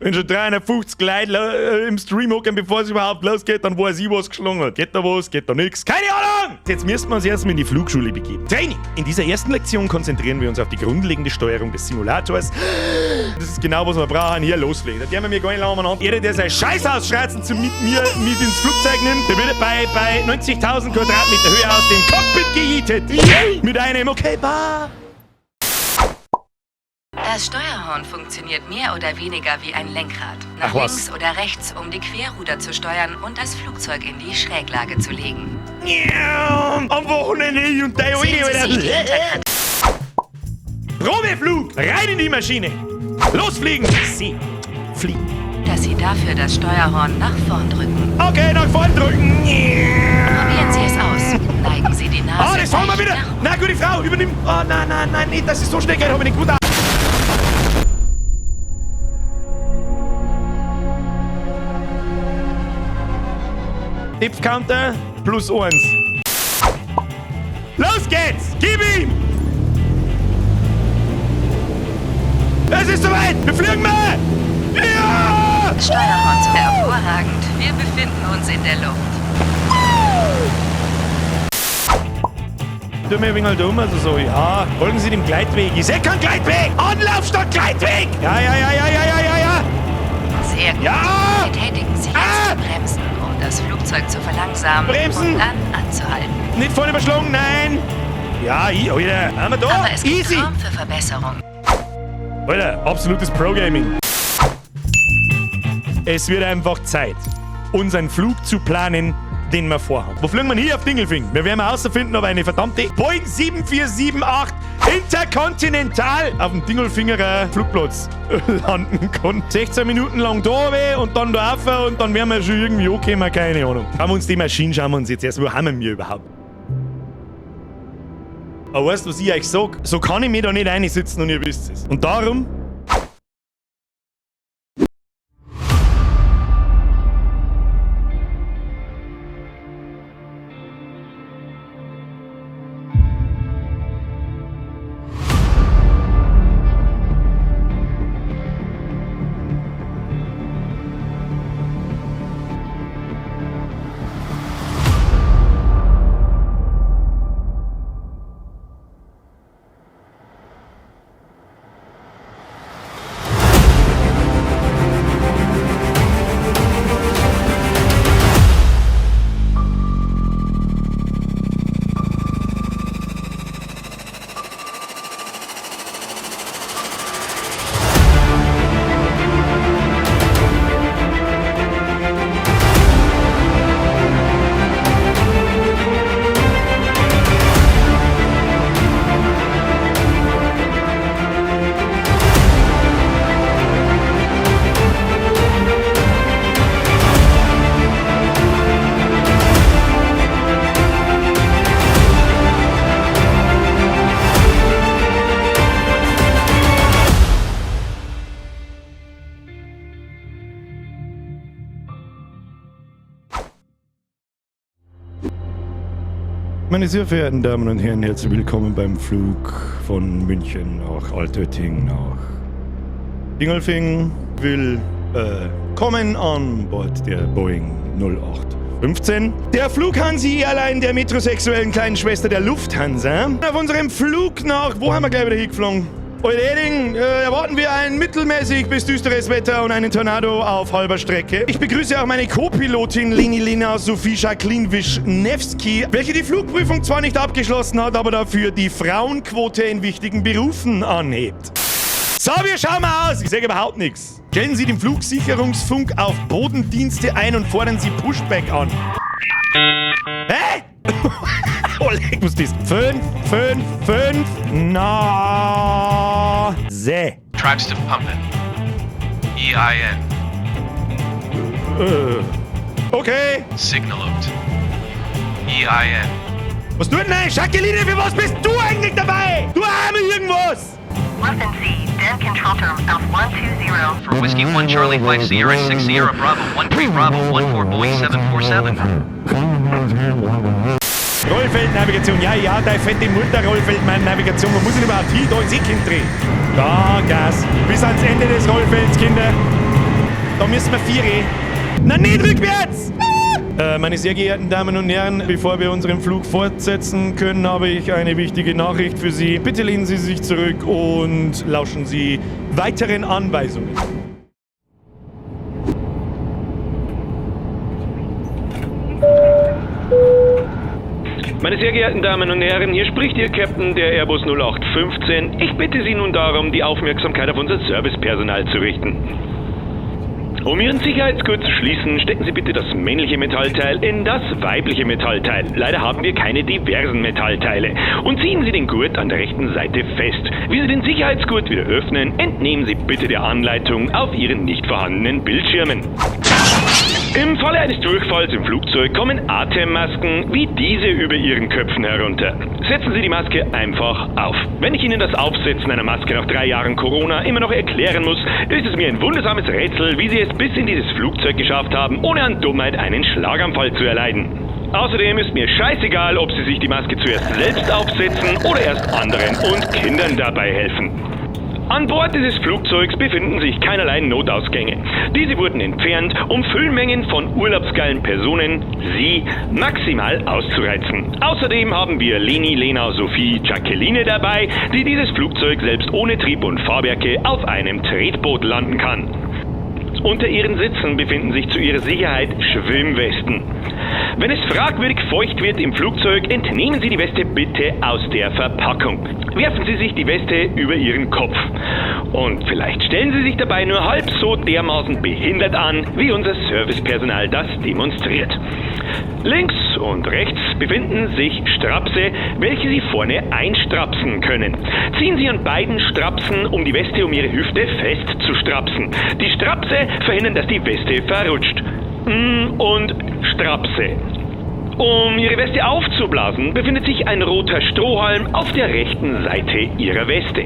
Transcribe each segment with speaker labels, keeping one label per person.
Speaker 1: Wenn schon 350 Leute im Stream hocken, bevor es überhaupt losgeht, dann weiß ich, was geschlagen hat. Geht da was, geht da nix? Keine Ahnung! Jetzt müssen wir uns erstmal in die Flugschule begeben. Training! In dieser ersten Lektion konzentrieren wir uns auf die grundlegende Steuerung des Simulators. Das ist genau, was wir brauchen. Hier, losfliegen. Da dürfen wir mir gar nicht lange an. Jeder, der sein Scheißhaus schreizen zu mit mir mit ins Flugzeug nimmt, der wird bei 90.000 Quadratmeter Höhe aus dem Cockpit gejietet. Mit einem Okay, bye.
Speaker 2: Das Steuerhorn funktioniert mehr oder weniger wie ein Lenkrad. Nach
Speaker 1: Ach was.
Speaker 2: Links oder rechts, um die Querruder zu steuern und das Flugzeug in die Schräglage zu legen.
Speaker 1: Am Wochenende ich und deine
Speaker 2: Sehen
Speaker 1: Alte,
Speaker 2: Sie sich die
Speaker 1: Alter.
Speaker 2: Hinterkante
Speaker 1: Probeflug! Rein in die Maschine! Losfliegen! Sie fliegen.
Speaker 2: Dass Sie dafür das Steuerhorn nach vorn drücken.
Speaker 1: Okay, nach vorn drücken.
Speaker 2: Probieren Sie es aus. Neigen Sie die Nase
Speaker 1: Ah, das haben wir
Speaker 2: leicht
Speaker 1: wieder.
Speaker 2: nach
Speaker 1: Na, gute Frau, übernimm. Oh, nein, nein, nein, nicht, dass es so schnell geht, hab ich nicht gewusst. Depth Counter plus 1. Los geht's! Gib ihm! Es ist soweit! Wir fliegen mal! Ja!
Speaker 2: Steuerhorn zu hervorragend. Wir befinden uns in der Luft.
Speaker 1: Tu mir ein wenig dumm, also so, ja. Folgen Sie dem Gleitweg. Ich seh keinen Gleitweg! Anlauf statt Gleitweg! Ja, ja, ja, ja, ja, ja, ja, ja!
Speaker 2: Sehr gut.
Speaker 1: Ja!
Speaker 2: Betätigen Sie jetzt
Speaker 1: Ah!
Speaker 2: die Bremsen, um das Flugzeug zu verlangsamen
Speaker 1: Bremsen!
Speaker 2: und dann anzuhalten.
Speaker 1: Nicht vorne überschlagen, nein! Ja, ich, Alter. Haben wir da?
Speaker 2: Aber es gibt
Speaker 1: Easy!
Speaker 2: Raum für Verbesserung.
Speaker 1: Alter, absolutes Pro-Gaming. Es wird einfach Zeit, unseren Flug zu planen, den wir vorhaben. Wo fliegen wir hier auf Dingolfing? Wir werden herausfinden, ob eine verdammte Boeing 7478 Interkontinental auf dem Dingolfingerer Flugplatz landen kann. 16 Minuten lang da weh und dann da rauf und dann werden wir schon irgendwie ankommen, keine Ahnung. Schauen wir uns die Maschinen, schauen wir uns jetzt erst, wo haben wir überhaupt? Aber weißt du, was ich euch sag? So kann ich mir da nicht reinsitzen und ihr wisst es. Und darum Meine sehr verehrten Damen und Herren, herzlich willkommen beim Flug von München nach Altötting nach Dingolfing. Willkommen an Bord der Boeing 0815. Der Flughansi Airline der metrosexuellen kleinen Schwester der Lufthansa. Auf unserem Flug nach, wo haben wir gleich wieder hingeflogen? Altötting, erwarten wir ein mittelmäßig bis düsteres Wetter und einen Tornado auf halber Strecke. Ich begrüße auch meine Co-Pilotin Leni Lena Sophie Jacqueline Wischnewski, welche die Flugprüfung zwar nicht abgeschlossen hat, aber dafür die Frauenquote in wichtigen Berufen anhebt. So, wir schauen mal aus. Ich sage überhaupt nichts. Stellen Sie den Flugsicherungsfunk auf Bodendienste ein und fordern Sie Pushback an. Hä? Oh, leck, was ist das? 5, 5, 5, na, se.
Speaker 3: Tracks to pumpin'. EIN.
Speaker 1: Okay.
Speaker 3: Signalot. EIN.
Speaker 1: Was tut denn eigentlich? Jacqueline, für was bist du eigentlich dabei? Du arme irgendwas!
Speaker 4: Listen C, den control term auf 120.
Speaker 3: For Whiskey 1 Charlie 5 Sierra 6 Sierra Bravo 1 3 Bravo 1 4 Boeing 747.
Speaker 1: Rollfeldnavigation, ja, ja, deine fette Mutter Rollfeldnavigation. Wo muss ich denn überhaupt hin? Da ins Eck drehen. Da, Gas. Bis ans Ende des Rollfelds, Kinder. Da müssen wir vier. Na, nicht rückwärts! Meine sehr geehrten Damen und Herren, bevor wir unseren Flug fortsetzen können, habe ich eine wichtige Nachricht für Sie. Bitte lehnen Sie sich zurück und lauschen Sie weiteren Anweisungen.
Speaker 5: Meine sehr geehrten Damen und Herren, hier spricht Ihr Captain der Airbus 0815. Ich bitte Sie nun darum, die Aufmerksamkeit auf unser Servicepersonal zu richten. Um Ihren Sicherheitsgurt zu schließen, stecken Sie bitte das männliche Metallteil in das weibliche Metallteil. Leider haben wir keine diversen Metallteile. Und ziehen Sie den Gurt an der rechten Seite fest. Wie Sie den Sicherheitsgurt wieder öffnen, entnehmen Sie bitte der Anleitung auf Ihren nicht vorhandenen Bildschirmen. Im Falle eines Durchfalls im Flugzeug kommen Atemmasken wie diese über Ihren Köpfen herunter. Setzen Sie die Maske einfach auf. Wenn ich Ihnen das Aufsetzen einer Maske nach 3 Jahren Corona immer noch erklären muss, ist es mir ein wundersames Rätsel, wie Sie es bis in dieses Flugzeug geschafft haben, ohne an Dummheit einen Schlaganfall zu erleiden. Außerdem ist mir scheißegal, ob Sie sich die Maske zuerst selbst aufsetzen oder erst anderen und Kindern dabei helfen. An Bord dieses Flugzeugs befinden sich keinerlei Notausgänge. Diese wurden entfernt, um Füllmengen von urlaubsgeilen Personen, Sie, maximal auszureizen. Außerdem haben wir Leni, Lena, Sophie, Jacqueline dabei, die dieses Flugzeug selbst ohne Trieb und Fahrwerke auf einem Tretboot landen kann. Unter ihren Sitzen befinden sich zu ihrer Sicherheit Schwimmwesten. Wenn es fragwürdig feucht wird im Flugzeug, entnehmen Sie die Weste bitte aus der Verpackung. Werfen Sie sich die Weste über Ihren Kopf. Und vielleicht stellen Sie sich dabei nur halb so dermaßen behindert an, wie unser Servicepersonal das demonstriert. Links und rechts befinden sich Strapse, welche Sie vorne einstrapsen können. Ziehen Sie an beiden Strapsen, um die Weste um Ihre Hüfte festzustrapsen. Die Strapse verhindern, dass die Weste verrutscht. Und Strapse. Um Ihre Weste aufzublasen, befindet sich ein roter Strohhalm auf der rechten Seite Ihrer Weste.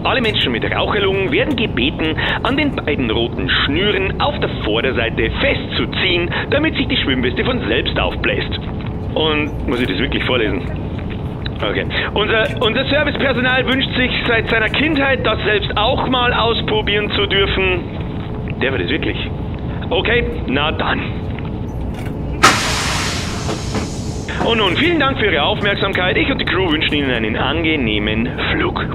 Speaker 5: Alle Menschen mit Raucherlungen werden gebeten, an den beiden roten Schnüren auf der Vorderseite festzuziehen, damit sich die Schwimmweste von selbst aufbläst. Und muss ich das wirklich vorlesen? Okay. Unser Servicepersonal wünscht sich seit seiner Kindheit, das selbst auch mal ausprobieren zu dürfen. Der wird es wirklich. Okay, na dann. Und nun vielen Dank für Ihre Aufmerksamkeit. Ich und die Crew wünschen Ihnen einen angenehmen Flug.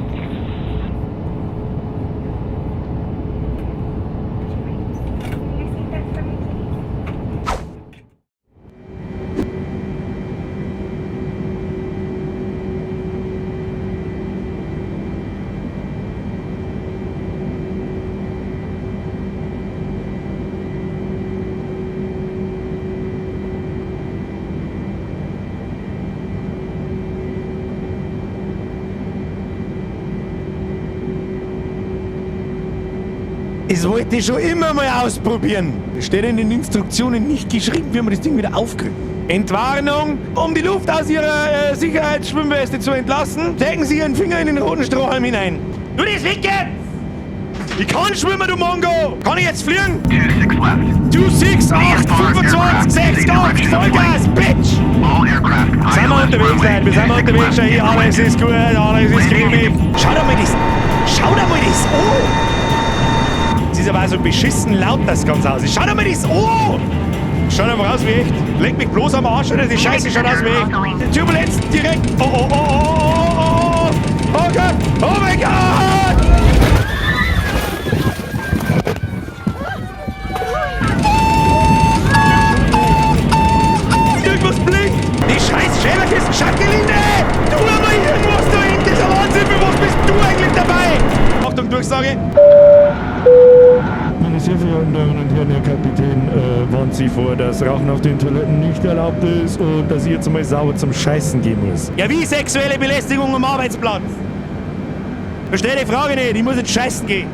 Speaker 1: Das wollte ich schon immer mal ausprobieren. Steht in den Instruktionen nicht geschrieben, wie man das Ding wieder aufkriegt. Entwarnung! Um die Luft aus Ihrer Sicherheitsschwimmweste zu entlassen, stecken Sie Ihren Finger in den roten Strohhalm hinein. Du, das weg jetzt! Ich kann schwimmen, du Mongo! Kann ich jetzt fliegen?
Speaker 4: 26 left.
Speaker 1: 2, 6, 8, 25, 6, 8, Vollgas, Bitch!
Speaker 4: All aircraft.
Speaker 1: Sind wir unterwegs, Leute? Wir sind unterwegs, schau hier, alles ist gut, alles ist cremig. Schau dir mal das, schau dir mal das an! Es ist aber auch so beschissen laut, das Ganze aus. Schau dir mal das an! Schaut einfach aus wie echt. Leck mich bloß am Arsch, oder? Die Scheiße schaut aus wie echt. Turbulenz direkt. Oh, oh, oh, oh, oh, oh, oh Gott! Oh mein Gott! Irgendwas blinkt! Die scheiß Schäberkisten, Jacqueline! Du aber irgendwas da hinten! Das ist ein Wahnsinn! Für was bist du eigentlich dabei? Achtung, Durchsage! Meine sehr verehrten Damen und Herren, Herr Kapitän, warnt Sie vor, dass Rauchen auf den Toiletten nicht erlaubt ist und dass ich jetzt mal sauber zum Scheißen gehen muss. Ja, wie sexuelle Belästigung am Arbeitsplatz? Verstehe die Frage nicht, ich muss jetzt scheißen gehen.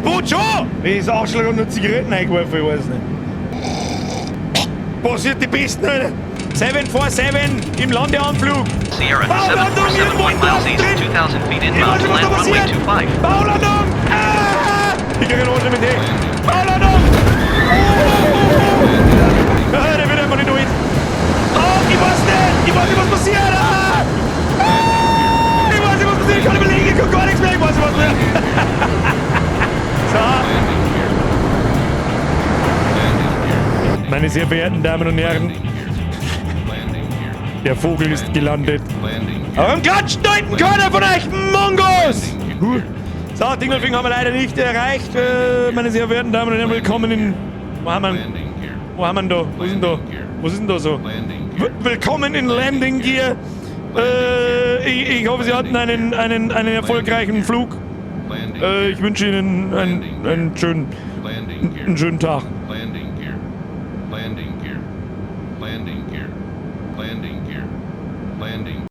Speaker 1: Boot schon! Ich das Arschloch und nur Zigaretten eingeworfen, ich weiß nicht. Passiert die Besten, Alter. 747 im Landeanflug.
Speaker 3: Sierra
Speaker 1: Baulandung
Speaker 3: 747
Speaker 1: irgendwo
Speaker 3: 1 miles east,
Speaker 1: drin.
Speaker 3: 2000 feet
Speaker 1: Ich
Speaker 3: inbound
Speaker 1: weiß
Speaker 3: to
Speaker 1: nicht, was da
Speaker 3: land runway
Speaker 1: passiert.
Speaker 3: 25.
Speaker 1: Baulandung! Ah! Ich kriege einen Arsch mit D. Baulandung! Oh! Ah, der wird einfach nicht durch. Oh, ich weiß nicht! Ich weiß nicht, was passiert! Ah! Ah! Ich weiß nicht, was passiert! Ich kann nicht mehr liegen, ich kann gar nichts mehr! Ich weiß nicht, was passiert! So. Meine sehr verehrten Damen und Herren, der Vogel ist gelandet. Warum klatscht da hinten keiner von euch Mongos? Huh. So, Dingolfing haben wir leider nicht erreicht. Meine sehr verehrten Damen und Herren, willkommen in... Wo haben wir, wo haben wir denn da? Wo ist denn da? Was ist denn da so? Willkommen in Landing Gear. Ich hoffe, Sie hatten einen erfolgreichen Flug. Ich wünsche Ihnen einen schönen Tag.
Speaker 6: Landing gear. Landing gear. Landing gear. Landing gear. Landing.